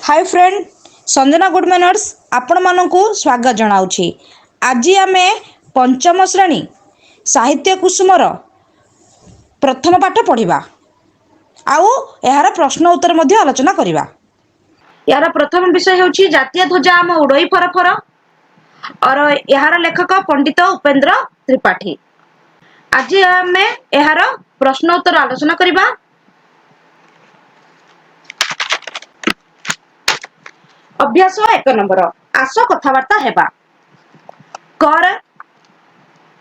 Hi friend, Sanjana good manners ଆପଣମାନଙ୍କୁ ସ୍ୱାଗତ ଜଣାଉଛି। ଆଜି ଆମେ ପଞ୍ଚମ ଶ୍ରେଣୀ ସାହିତ୍ୟ କୁସୁମର ପ୍ରଥମ ପାଠ ପଢ଼ିବା ଆଉ ଏହାର ପ୍ରଶ୍ନ ଉତ୍ତର ମଧ୍ୟ ଆଲୋଚନା କରିବା। ଏହାର ପ୍ରଥମ ବିଷୟ ହେଉଛି ଜାତୀୟ ଧ୍ୱଜା ଆମ ଉଡ଼ଇ ଫର ଫର, ଅର ଏହାର ଲେଖକ ପଣ୍ଡିତ ଉପେନ୍ଦ୍ର ତ୍ରିପାଠୀ। ଆଜି ଆମେ ଏହାର ପ୍ରଶ୍ନ ଉତ୍ତର ଆଲୋଚନା କରିବା। ଅଭ୍ୟାସ 1 ନମ୍ବର, ଆସ କଥାବାର୍ତ୍ତା ହେବା। କର,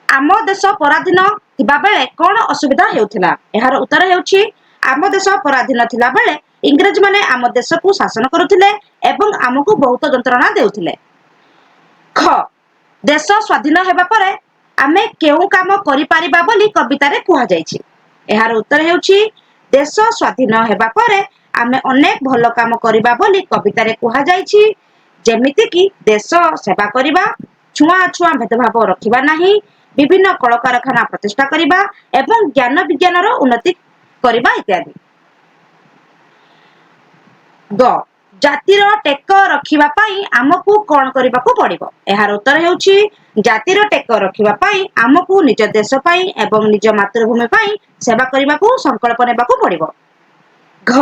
ଆମ ଦେଶ ପରାଧୀନ ଥିବାବେଳେ କଣ ଅସୁବିଧା ହେଉଥିଲା? ଏହାର ଉତ୍ତର ହେଉଛି, ଆମ ଦେଶ ପରାଧୀନ ଥିଲାବେଳେ ଇଂରେଜମାନେ ଆମ ଦେଶକୁ ଶାସନ କରୁଥିଲେ ଏବଂ ଆମକୁ ବହୁତ ଯନ୍ତ୍ରଣା ଦେଉଥିଲେ। ଖ, ଦେଶ ସ୍ୱାଧୀନ ହେବା ପରେ ଆମେ କେଉଁ କାମ କରିପାରିବା ବୋଲି କବିତାରେ କୁହାଯାଇଛି? ଏହାର ଉତ୍ତର ହେଉଛି, ଦେଶ ସ୍ୱାଧୀନ ହେବା ପରେ ଆମେ ଅନେକ ଭଲ କାମ କରିବା ବୋଲି କବିତାରେ କୁହାଯାଇଛି, ଯେମିତିକି ଦେଶ ସେବା କରିବା, ଛୁଆଁ ଅଛୁଆଁ ଭେଦଭାବ ରଖିବା ନାହିଁ, ବିଭିନ୍ନ କଳକାରଖାନା ପ୍ରତିଷ୍ଠା କରିବା ଏବଂ ଜ୍ଞାନ ବିଜ୍ଞାନର ଉନ୍ନତି କରିବା ଇତ୍ୟାଦି। ଗ, ଜାତିର ଟେକ ରଖିବା ପାଇଁ ଆମକୁ କଣ କରିବାକୁ ପଡିବ? ଏହାର ଉତ୍ତର ହେଉଛି, ଜାତିର ଟେକ ରଖିବା ପାଇଁ ଆମକୁ ନିଜ ଦେଶ ପାଇଁ ଏବଂ ନିଜ ମାତୃଭୂମି ପାଇଁ ସେବା କରିବାକୁ ସଂକଳ୍ପ ନେବାକୁ ପଡିବ। ଘ,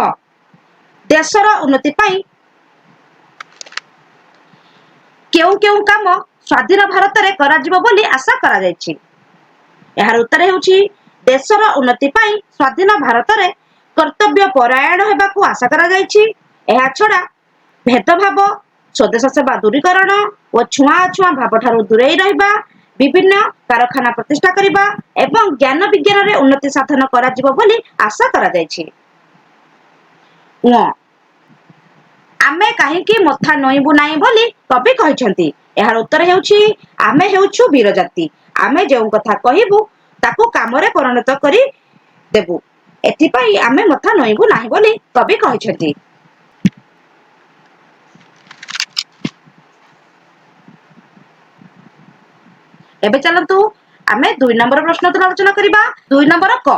ଦେଶର ଉନ୍ନତି ପାଇଁ କେଉଁ କେଉଁ କାମ ସ୍ୱାଧୀନ ଭାରତରେ କରାଯିବ ବୋଲି ଆଶା କରାଯାଇଛି? ଏହାର ଉତ୍ତର ହେଉଛି, ଦେଶର ଉନ୍ନତି ପାଇଁ ସ୍ୱାଧୀନ ଭାରତରେ କର୍ତ୍ତବ୍ୟ ପରାୟଣ ହେବାକୁ ଆଶା କରାଯାଇଛି। ଏହା ଛଡା ଭେଦଭାବ, ସ୍ୱଦେଶ ସେବା ଦୂରୀକରଣ ଓ ଛୁଆଁ ଅଛୁଆଁ ଭାବଠାରୁ ଦୂରେଇ ରହିବା, ବିଭିନ୍ନ କାରଖାନା ପ୍ରତିଷ୍ଠା କରିବା ଏବଂ ଜ୍ଞାନ ବିଜ୍ଞାନରେ ଉନ୍ନତି ସାଧନ କରାଯିବ ବୋଲି ଆଶା କରାଯାଇଛି। ଆମେ କାହିଁକି ମଥା ନଇଁବୁ ନାହିଁ ବୋଲି କବି କହିଛନ୍ତି? ଏହାର ଉତ୍ତର ହେଉଛି, ଆମେ ହେଉଛୁ ବୀର ଜାତି, ଆମେ ଯେଉଁ କଥା କହିବୁ ତାକୁ କାମରେ ପରିଣତ କରି ଦେବୁ, ଏଥିପାଇଁ ଆମେ ମଥା ନଇଁବୁ ନାହିଁ ବୋଲି କବି କହିଛନ୍ତି। ଏବେ ଚାଲନ୍ତୁ ଆମେ 2 ନମ୍ବର ପ୍ରଶ୍ନ ଉତ୍ତର ଆଲୋଚନା କରିବା। 2 ନମ୍ବର କ,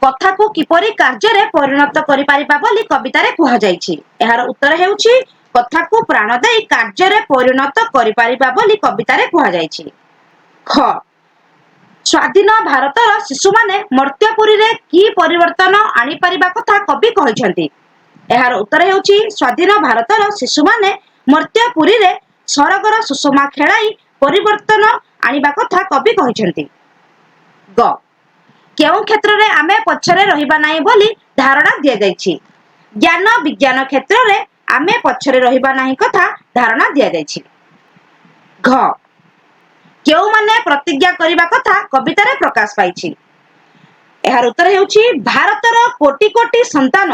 କଥାକୁ କିପରି କାର୍ଯ୍ୟରେ ପରିଣତ କରିପାରିବା ବୋଲି କବିତାରେ କୁହାଯାଇଛି? ଏହାର ଉତ୍ତର ହେଉଛି, କଥାକୁ ପ୍ରାଣ ଦେଇ କାର୍ଯ୍ୟରେ ପରିଣତ କରିପାରିବା ବୋଲି କବିତାରେ କୁହାଯାଇଛି। ଖ, ସ୍ୱାଧୀନ ଭାରତର ଶିଶୁମାନେ ମର୍ତ୍ତ୍ୟପୁରୀରେ କି ପରିବର୍ତ୍ତନ ଆଣିପାରିବା କଥା କବି କହିଛନ୍ତି? ଏହାର ଉତ୍ତର ହେଉଛି, ସ୍ୱାଧୀନ ଭାରତର ଶିଶୁମାନେ ମର୍ତ୍ତ୍ୟପୁରୀରେ ସରଗର ସୁଷମା ଖେଳାଇ ପରିବର୍ତ୍ତନ ଆଣିବା କଥା କବି କହିଛନ୍ତି। ଗ, କେଉଁ କ୍ଷେତ୍ରରେ ଆମେ ପଛରେ ରହିବା ନାହିଁ ବୋଲି ଧାରଣା ଦିଆଯାଇଛି? ଜ୍ଞାନ ବିଜ୍ଞାନ କ୍ଷେତ୍ରରେ ଆମେ ପଛରେ ରହିବା ନାହିଁ କଥା ଧାରଣା ଦିଆଯାଇଛି। ଘ, କେଉଁମାନେ ପ୍ରତିଜ୍ଞା କରିବା କଥା କବିତାରେ ପ୍ରକାଶ ପାଇଛି? ଏହାର ଉତ୍ତର ହେଉଛି, ଭାରତର କୋଟି କୋଟି ସନ୍ତାନ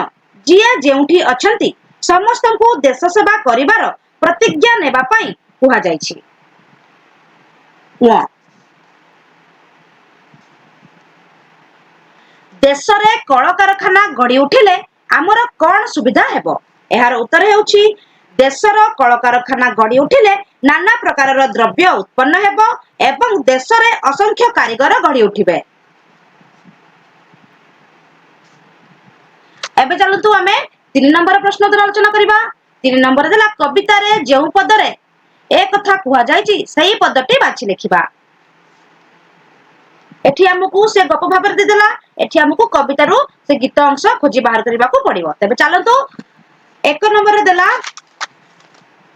ଯିଏ ଯେଉଁଠି ଅଛନ୍ତି ସମସ୍ତଙ୍କୁ ଦେଶ ସେବା କରିବାର ପ୍ରତିଜ୍ଞା ନେବା ପାଇଁ କୁହାଯାଇଛି। ଦେଶରେ କଳକାରଖାନା ଗଢ଼ି ଉଠିଲେ ଆମର କଣ ସୁବିଧା ହେବ? ଏହାର ଉତ୍ତର ହେଉଛି, ଦେଶର କଳକାରଖାନା ଗଢ଼ି ଉଠିଲେ ନାନା ପ୍ରକାରର ଦ୍ରବ୍ୟ ଉତ୍ପନ୍ନ ହେବ ଏବଂ ଦେଶରେ ଅସଂଖ୍ୟ କାରିଗର ଗଢ଼ି ଉଠିବେ। ଏବେ ଚାଲନ୍ତୁ ଆମେ 3 ନମ୍ବର ପ୍ରଶ୍ନ ଉତ୍ତର ଆଲୋଚନା କରିବା। 3 ନମ୍ବର ଦେଲା, କବିତାରେ ଯେଉଁ ପଦରେ ଏ କଥା କୁହାଯାଇଛି ସେଇ ପଦଟି ବାଛି ଲେଖିବା। ଏଠି ଆମକୁ ସେ ଗପ ଭାବରେ ଦେଇଦେଲା, ଏଠି ଆମକୁ କବିତାରୁ ସେ ଗୀତ ଅଂଶ ଖୋଜି ବାହାର କରିବାକୁ ପଡିବ। ତେବେ ଚାଲନ୍ତୁ 1 ନମ୍ବରରେ ଦେଲା,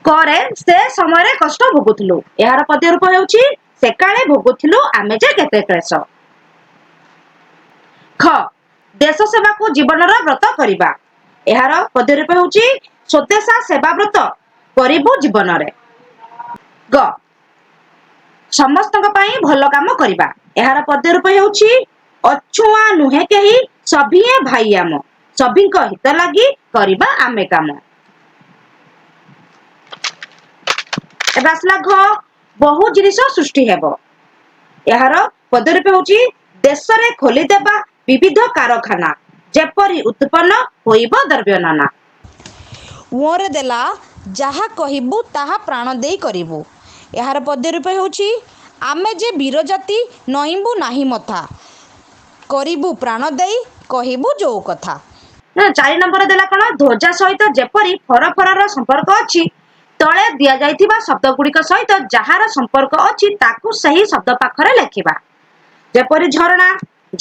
କରେ ସେ ସମୟରେ କଷ୍ଟ ଭୋଗୁଥିଲୁ। ଏହାର ପଦ୍ୟ ରୂପ ହେଉଛି, ସେକାଳେ ଭୋଗୁଥିଲୁ ଆମେ ଯେ କେତେ କ୍ଲେଶ। ଖ, ଦେଶ ସେବାକୁ ଜୀବନର ବ୍ରତ କରିବା। ଏହାର ପଦ୍ୟ ରୂପ ହେଉଛି, ସ୍ୱଦେଶା ସେବା ବ୍ରତ କରିବୁ ଜୀବନରେ। ଗ, ସମସ୍ତଙ୍କ ପାଇଁ ଭଲ କାମ କରିବା। ଏହାର ପଦ୍ୟ ରୂପ ହେଉଛି, ଅଛୁଆଁ ନୁହେଁ କେହି ସଭିଏଁ ଭାଇ ଆମ, ସଭିଙ୍କ ହିତ ଲାଗି କରିବା ଆମେ କାମ। ଏବେ ଆସିଲା ଘ, ବହୁ ଜିନିଷ ସୃଷ୍ଟି ହେବ। ଏହାର ପଦ୍ୟ ରୂପ ହେଉଛି, ଦେଶରେ ଖୋଲିଦେବା ବିବିଧ କାରଖାନା, ଯେପରି ଉତ୍ପନ୍ନ ହୋଇବ ଦ୍ରବ୍ୟ ନାନା। ଓରେ ଦେଲା, ଯାହା କହିବୁ ତାହା ପ୍ରାଣ ଦେଇ କରିବୁ। ଏହାର ପଦ୍ୟ ରୂପ ହେଉଛି, ଆମେ ଯେ ବୀର ଜାତି ନଇଁବୁ ନାହିଁ ମଥା, କରିବୁ ପ୍ରାଣ ଦେଇ କହିବୁ ଯୋଉ କଥା। 4 ନମ୍ବର ଦେଲା କଣ? ଧ୍ୱଜା ସହିତ ଯେପରି ଫରଫରର ସମ୍ପର୍କ ଅଛି, ତଳେ ଦିଆଯାଇଥିବା ଶବ୍ଦ ଗୁଡ଼ିକ ସହିତ ଯାହାର ସମ୍ପର୍କ ଅଛି ତାକୁ ସେହି ଶବ୍ଦ ପାଖରେ ଲେଖିବା। ଯେପରି ଝରଣା,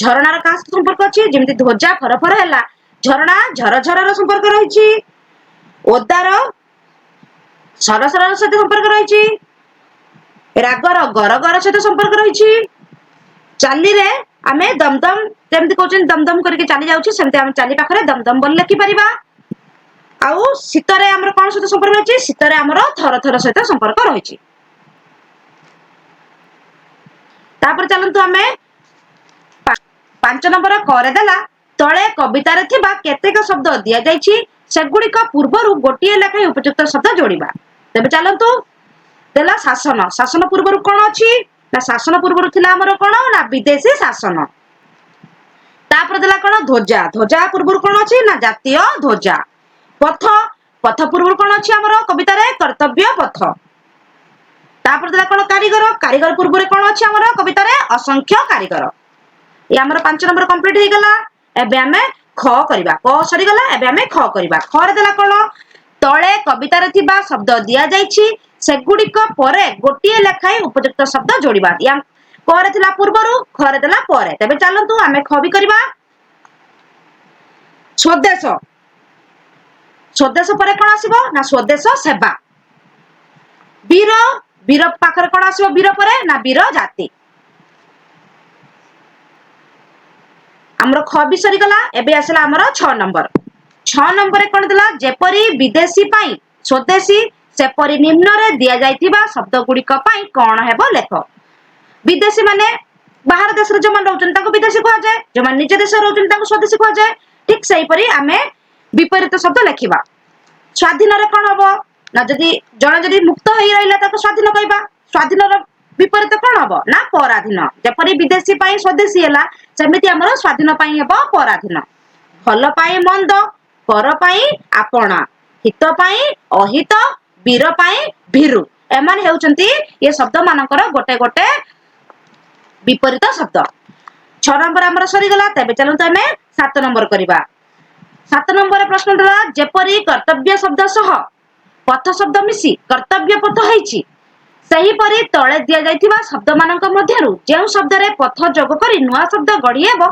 ଝରଣାର କାହା ସହିତ ସମ୍ପର୍କ ଅଛି? ଯେମିତି ଧ୍ୱଜା ଫରଫର ହେଲା, ଝରଣା ଝରଝରର ସମ୍ପର୍କ ରହିଛି, ଓଦାର ସରସରର ସହିତ ସମ୍ପର୍କ ରହିଛି, ରାଗର ଗରଗର ସହିତ ସମ୍ପର୍କ ରହିଛି, ଚାଲିରେ ଆମେ ଦମଦମ ଯେମିତି କହୁଛନ୍ତି ଦମଦମ କରିକି ଚାଲି ଯାଉଛି, ସେମିତି ଆମେ ଚାଲି ପାଖରେ ଦମଦମ ବୋଲି ଲେଖିପାରିବା। ଆଉ ଶୀତରେ ଆମର କଣ ସହିତ ସମ୍ପର୍କ ରହିଛି? ଶୀତରେ ଆମର ଥର ଥର ସହିତ ସମ୍ପର୍କ ରହିଛି। ତାପରେ ଚାଲନ୍ତୁ ଆମେ 5 ନମ୍ବର କରେ ଦେଲା ତଳେ କବିତାରେ ଥିବା କେତେକ ଶବ୍ଦ ଦିଆଯାଇଛି, ସେଗୁଡ଼ିକ ପୂର୍ବରୁ ଗୋଟିଏ ଲେଖାଏଁ ଉପଯୁକ୍ତ ଶବ୍ଦ ଯୋଡ଼ିବା। ତେବେ ଚାଲନ୍ତୁ ଦେଲା ଶାସନ। ଶାସନ ପୂର୍ବରୁ କଣ ଅଛି ନା ଶାସନ ପୂର୍ବରୁ ଥିଲା ଆମର କଣ ନା ବିଦେଶୀ ଶାସନ। ତାପରେ ଦେଲା କଣ ଧ୍ୱଜା। ଧ୍ୱଜା ପୂର୍ବରୁ କଣ ଅଛି ନା ଜାତୀୟ ଧ୍ୱଜା। ପଥ, ପଥ ପୂର୍ବରୁ କଣ ଅଛି ଆମର କବିତାରେ କର୍ତ୍ତବ୍ୟ ପଥ। ତାପରେ ଦେଲା କଣ କାରିଗର। କାରିଗର ପୂର୍ବରୁ କଣ ଅଛି ଆମର କବିତାରେ ଅସଂଖ୍ୟ କାରିଗର। ଏ ଆମର 5 ନମ୍ବର କମ୍ପ୍ଲିଟ ହେଇଗଲା। ଏବେ ଆମେ ଖ କରିବା। କ ସରିଗଲା, ଏବେ ଆମେ ଖ କରିବା। ଖରେ ଦେଲା କଣ ତଳେ କବିତାରେ ଥିବା ଶବ୍ଦ ଦିଆଯାଇଛି, ସେଗୁଡ଼ିକ ପରେ ଗୋଟିଏ ଲେଖାଏଁ ଉପଯୁକ୍ତ ଶବ୍ଦ ଯୋଡ଼ିବା। କରେ ଥିଲା ପୂର୍ବରୁ, ଖରେ ଦେଲା ପରେ। ତେବେ ଚାଲନ୍ତୁ ଆମେ ଖ ବି କରିବା। ସ୍ୱଦେଶ, ସ୍ୱଦେଶ ପରେ କଣ ଆସିବ ନା ସ୍ୱଦେଶ ସେବା। ବୀର, ବୀର ପାଖରେ କଣ ଆସିବ ବୀର ପରେ ନା ବୀର ଜାତି। ଆମର ଖ ବି ସରିଗଲା। ଏବେ ଆସିଲା ଆମର 6 ନମ୍ବର। 6 ନମ୍ବରରେ କଣ ଦେଲା? ଯେପରି ବିଦେଶୀ ପାଇଁ ସ୍ୱଦେଶୀ, ସେପରି ନିମ୍ନରେ ଦିଆଯାଇଥିବା ଶବ୍ଦ ଗୁଡ଼ିକ ପାଇଁ କଣ ହେବ ଲେଖ। ବିଦେଶୀ ମାନେ ବାହାର ଦେଶରେ ଯୋଉମାନେ ରହୁଛନ୍ତି ତାଙ୍କୁ ବିଦେଶୀ କୁହାଯାଏ, ଯୋଉମାନେ ନିଜ ଦେଶରେ ରହୁଛନ୍ତି ତାଙ୍କୁ ସ୍ୱଦେଶୀ କୁହାଯାଏ। ଠିକ ସେହିପରି ଆମେ ବିପରୀତ ଶବ୍ଦ ଲେଖିବା। ସ୍ୱାଧୀନରେ କଣ ହବ ନା ଯଦି ଜଣେ ଯଦି ମୁକ୍ତ ହେଇ ରହିଲା ତାକୁ ସ୍ୱାଧୀନ କହିବା। ସ୍ୱାଧୀନର ବିପରୀତ କଣ ହବ ନା ପରାଧୀନ। ଯେପରି ବିଦେଶୀ ପାଇଁ ସ୍ୱଦେଶୀ ହେଲା, ସେମିତି ଆମର ସ୍ୱାଧୀନ ପାଇଁ ହେବ ପରାଧୀନ। ଭଲ ପାଇଁ ମନ୍ଦ, ପର ପାଇଁ ଆପଣା, ହିତ ପାଇଁ ଅହିତ, ବୀର ପାଇଁ ଭୀରୁ। ଏମାନେ ହେଉଛନ୍ତି ଏ ଶବ୍ଦ ମାନଙ୍କର ଗୋଟେ ଗୋଟେ ବିପରୀତ ଶବ୍ଦ। 6 ନମ୍ବର ଆମର ସରିଗଲା। ତେବେ ଚାଲନ୍ତୁ ଆମେ 7 ନମ୍ବର କରିବା। 7 ନମ୍ବର ପ୍ରଶ୍ନ ଦେଲା ଯେପରି କର୍ତ୍ତବ୍ୟ ଶବ୍ଦ ସହ ପଥ ଶବ୍ଦ ମିଶି କର୍ତ୍ତବ୍ୟ ପଥ ହେଇଛି, ସେହିପରି ତଳେ ଦିଆଯାଇଥିବା ଶବ୍ଦମାନଙ୍କ ମଧ୍ୟରୁ ଯେଉଁ ଶବ୍ଦରେ ପଥ ଯୋଗ କରି ନୂଆ ଶବ୍ଦ ଗଢି ହେବ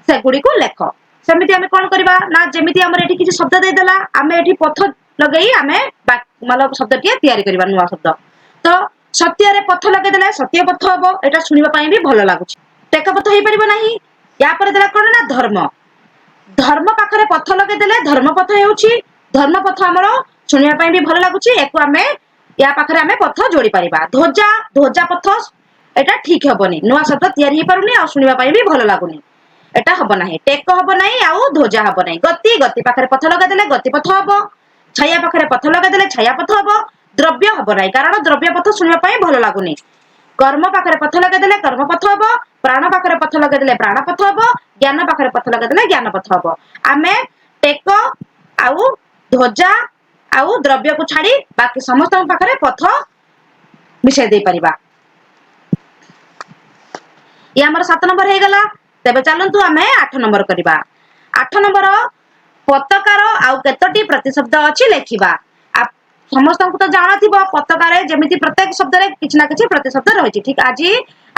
ସେଗୁଡ଼ିକୁ ଲେଖ। ସେମିତି ଆମେ କଣ କରିବା ନା ଯେମିତି ଆମର ଏଠି କିଛି ଶବ୍ଦ ଦେଇଦେଲା, ଆମେ ଏଠି ପଥ ଲଗେଇ ଆମେ ଶବ୍ଦଟିଏ ତିଆରି କରିବା ନୂଆ ଶବ୍ଦ। ତ ସତ୍ୟରେ ପଥ ଲଗେଇଦେଲେ ସତ୍ୟ ପଥ ହବ, ଏଇଟା ଶୁଣିବା ପାଇଁ ବି ଭଲ ଲାଗୁଛି। ଟେକ ପଥ ହେଇପାରିବ ନାହିଁ। ୟା ପରେ ଦେଲା କଣ ନା ଧର୍ମ। ଧର୍ମ ପାଖରେ ପଥ ଲଗେଇଦେଲେ ଧର୍ମ ପଥ ହେଉଛି। ଧର୍ମ ପଥ ଆମର ଶୁଣିବା ପାଇଁ ବି ଭଲ ଲାଗୁଛି, ୟାକୁ ଆମେ ୟା ପାଖରେ ଆମେ ପଥ ଯୋଡ଼ି ପାରିବା। ଧ୍ୱଜା, ଧ୍ୱଜା ପଥ ଏଇଟା ଠିକ ହବନି, ନୂଆ ଶବ୍ଦ ତିଆରି ହେଇପାରୁନି ଆଉ ଶୁଣିବା ପାଇଁ ବି ଭଲ ଲାଗୁନି, ଏଟା ହବ ନାହିଁ। ଟେକ ହବ ନାହିଁ ଆଉ ଧ୍ୱଜା ହବ ନାହିଁ। ଗତି, ଗତି ପାଖରେ ପଥ ଲଗେଇଦେଲେ ଗତି ପଥ ହବ। ଛାୟା ପାଖରେ ପଥ ଲଗେଇଦେଲେ ଛାୟା ପଥ ହବ। ଦ୍ରବ୍ୟ ହବ ନାହିଁ, କାରଣ ଦ୍ରବ୍ୟ ପଥ ଶୁଣିବା ପାଇଁ ଭଲ ଲାଗୁନି। କର୍ମ ପାଖରେ ପଥ ଲଗେଇଦେଲେ କର୍ମ ପଥ ହବ। ପ୍ରାଣ ପାଖରେ ପଥ ଲଗେଇଦେଲେ ପ୍ରାଣ ପଥ ହବ। ଜ୍ଞାନ ପାଖରେ ପଥ ଲଗେଇଦେଲେ ଜ୍ଞାନ ପଥ ହବ। ଆମେ ଟେକ ଆଉ ଧ୍ୱଜା ଆଉ ଦ୍ରବ୍ୟକୁ ଛାଡି ବାକି ସମସ୍ତଙ୍କ ପାଖରେ ପଥ ମିଶାଇ ଦେଇପାରିବା। ଇଏ ଆମର 7 ନମ୍ବର ହେଇଗଲା। ତେବେ ଚାଲନ୍ତୁ ଆମେ 8 ନମ୍ବର କରିବା। 8 ନମ୍ବର ପତାକାର ଆଉ କେତୋଟି ପ୍ରତିଶବ୍ଦ ଅଛି ଲେଖିବା। ସମସ୍ତଙ୍କୁ ତ ଜଣାଥିବ ପତାକାରେ ଯେମିତି ପ୍ରତ୍ୟେକ ଶବ୍ଦରେ କିଛି ନା କିଛି ପ୍ରତିଶବ୍ଦ ରହିଛି। ଠିକ ଆଜି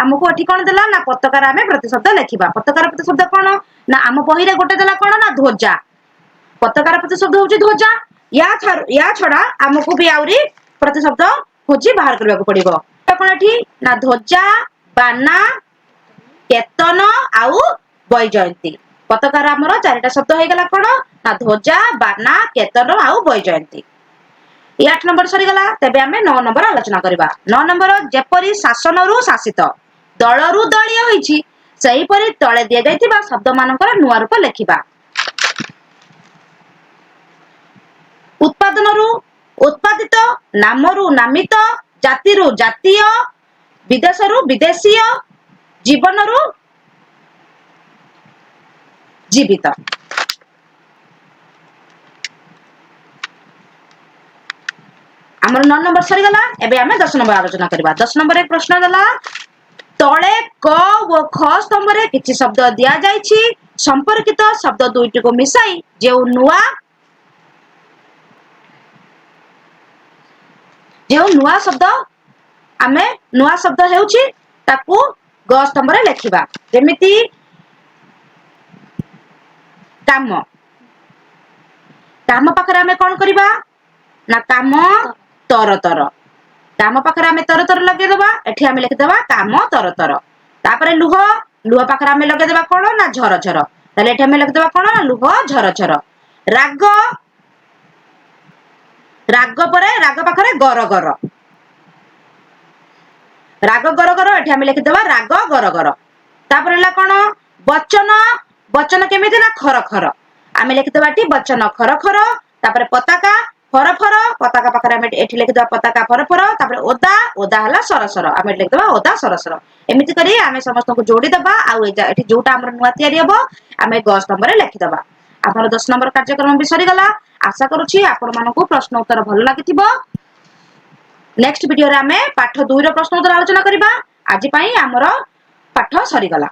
ଆମକୁ ଏଠି କଣ ଦେଲା ନା ପତାକାର ଆମେ ପ୍ରତିଶବ୍ଦ ଲେଖିବା। ପତାକାର ପ୍ରତିଶବ୍ଦ କଣ ନା ଆମ ବହିରେ ଗୋଟେ ଦେଲା କଣ ନା ଧ୍ୱଜା। ପତାକାର ପ୍ରତିଶବ୍ଦ ହଉଛି ଧ୍ୱଜା। ୟା ଛଡା ଆମକୁ ବି ଆହୁରି ପ୍ରତିଶବ୍ଦ ଖୋଜି ବାହାର କରିବାକୁ ପଡିବ। କଣ ଏଠି ନା ଧ୍ୱଜା, ବାନା, କେତନ ଆଉ ବୈଜୟନ୍ତୀ। ପତାକାର ଆମର 4ଟା ଶବ୍ଦ ହେଇଗଲା କଣ ନା ଧ୍ୱଜା, ବାନା, କେତନ ଆଉ ବୈଜୟନ୍ତୀ। ଏ 8 ନମ୍ବର ସରିଗଲା। ତେବେ ଆମେ 9 ନମ୍ବର ଆଲୋଚନା କରିବା। 9 ନମ୍ବର ଯେପରି ଶାସନରୁ ଶାସିତ, ଦଳରୁ ଦଳୀୟ ହୋଇଛି, ସେହିପରି ତଳେ ଦିଆଯାଇଥିବା ଶବ୍ଦମାନଙ୍କର ନୂଆ ରୂପ ଲେଖିବା। ଉତ୍ପାଦନରୁ ଉତ୍ପାଦିତ, ନାମରୁ ନାମିତ, ଜାତିରୁ ଜାତୀୟ, ବିଦେଶରୁ ବିଦେଶୀୟ, ଜୀବନରୁ ଜୀବିତ। ଆମର 9 ନମ୍ବର ସରିଗଲା। ଏବେ ଆମେ 10 ନମ୍ବର ଆଲୋଚନା କରିବା। 10 ନମ୍ବର ପ୍ରଶ୍ନ ଦେଲା ତଳେ କ ଓ ଖ ସ୍ତମ୍ଭରେ କିଛି ଶବ୍ଦ ଦିଆଯାଇଛି, ସମ୍ପର୍କିତ ଶବ୍ଦ ଦୁଇଟିକୁ ମିଶାଇ ଯେଉଁ ନୂଆ ଶବ୍ଦ ଆମେ ନୂଆ ଶବ୍ଦ ହେଉଛି, ତାକୁ ଗ ସ୍ତମ୍ଭରେ ଲେଖିବା। ଯେମିତି କାମ, କାମ ପାଖରେ ଆମେ କଣ କରିବା ନା କାମ ତର ତର। କାମ ପାଖରେ ଆମେ ତର ତର ଲଗେଇଦବା। ଏଠି ଆମେ ଲେଖିଦବା କାମ ତର ତର। ତାପରେ ଲୁହ, ଲୁହ ପାଖରେ ଆମେ ଲଗେଇଦବା କଣ ନା ଝର ଝର। ତାହେଲେ ଏଠି ଆମେ ଲେଖିଦବା କଣ ନା ଲୁହ ଝର ଝର। ରାଗ, ରାଗ ପରେ ରାଗ ପାଖରେ ଗର ଗର, ରାଗ ଗର ଗର। ଏଠି ଆମେ ଲେଖିଦବା ରାଗ ଗର ଗର। ତାପରେ ହେଲା କଣ? ବଚନ। ବଚନ କେମିତି ନା ଖର ଖର। ଆମେ ଲେଖିଦବା ଏଠି ବଚନ ଖର ଖର। ତାପରେ ପତାକା ଫର ଫର। ପତାକା ପାଖରେ ଆମେ ଏଠି ଲେଖିଦବା ପତାକା ଫର ଫର। ତାପରେ ଓଦା, ଓଦା ହେଲା ସର ସର। ଆମେ ଏଠି ଲେଖିଦବା ଓଦା ସର ସର। ଏମିତି କରି ଆମେ ସମସ୍ତଙ୍କୁ ଯୋଡିଦବା, ଆଉ ଏଠି ଯୋଉଟା ଆମର ନୂଆ ତିଆରି ହବ ଆମେ ଗ ସ୍ତମ୍ଭରେ ଲେଖିଦବା। ଆମର 10 ନମ୍ବର କାର୍ଯ୍ୟକ୍ରମ ବି ସରିଗଲା। ଆଶା କରୁଛି ଆପଣମାନଙ୍କୁ ପ୍ରଶ୍ନ ଉତ୍ତର ଭଲ ଲାଗିଥିବ। ନେକ୍ସଟ ଭିଡିଓରେ ଆମେ ପାଠ 2ର ପ୍ରଶ୍ନ ଉତ୍ତର ଆଲୋଚନା କରିବା। ଆଜି ପାଇଁ ଆମର ପାଠ ସରିଗଲା।